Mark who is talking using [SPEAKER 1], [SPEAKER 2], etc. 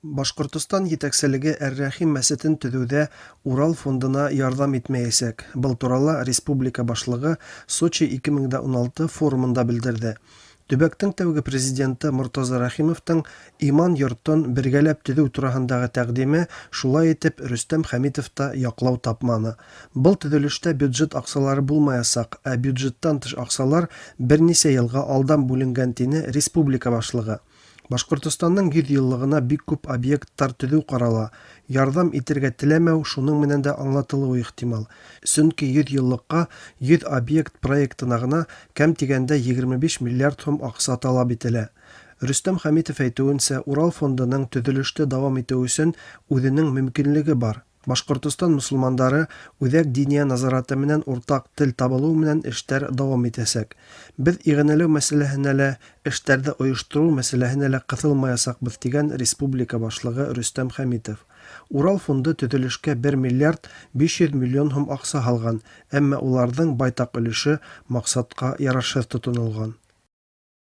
[SPEAKER 1] Башкортостан җитәкчелеге Әр-Рәхим мәчетен төзүдә Урал фондына ярдәм итмәячәк. Был турала республика башлыгы Сочи 2016 форумында белдерде. Төбәктең тәүге президенты Мортаза Рәхимовтың Иман йортын бергәләп төзү тураһындагы тәкъдиме шулай итеп Рөстәм Хәмитовта яклау тапманы. Был төзелештә бюджет акчалары булмаясак, ә бюджеттан тыш акчалар берничә елга алдан бүленгән тине республика башлыгы. Башкортостанның 100 еллыгына бик күп объекттар төзү карала. Ярдәм итергә теләмәү шуның менән дә аңлатылуы ихтимал. Чөнки 100 еллыкка 100 объект проектына гына кәм дигәндә 25 миллиард сум акча таләп ителә. Рөстәм Хәмитов әйтүенчә, Урал фондының төзелеште дәвам итү өчен үзенең мөмкинлеге бар. Башкортостан мөселмандары Үзәк Диния назараты менән уртак тел табылу менән эштәр дәвам итәсәк. Без иганәләү мәсьәләһенә лә, эштәрдә оештыру мәсьәләһенә лә кысылмаясакбыз, дигән республика башлыгы Рөстәм Хәмитов. Урал фонды төзелешкә бер миллиард 500 миллион һум акча һалган, әмма уларның байтак өлеше максатка ярашсыз тотынылган.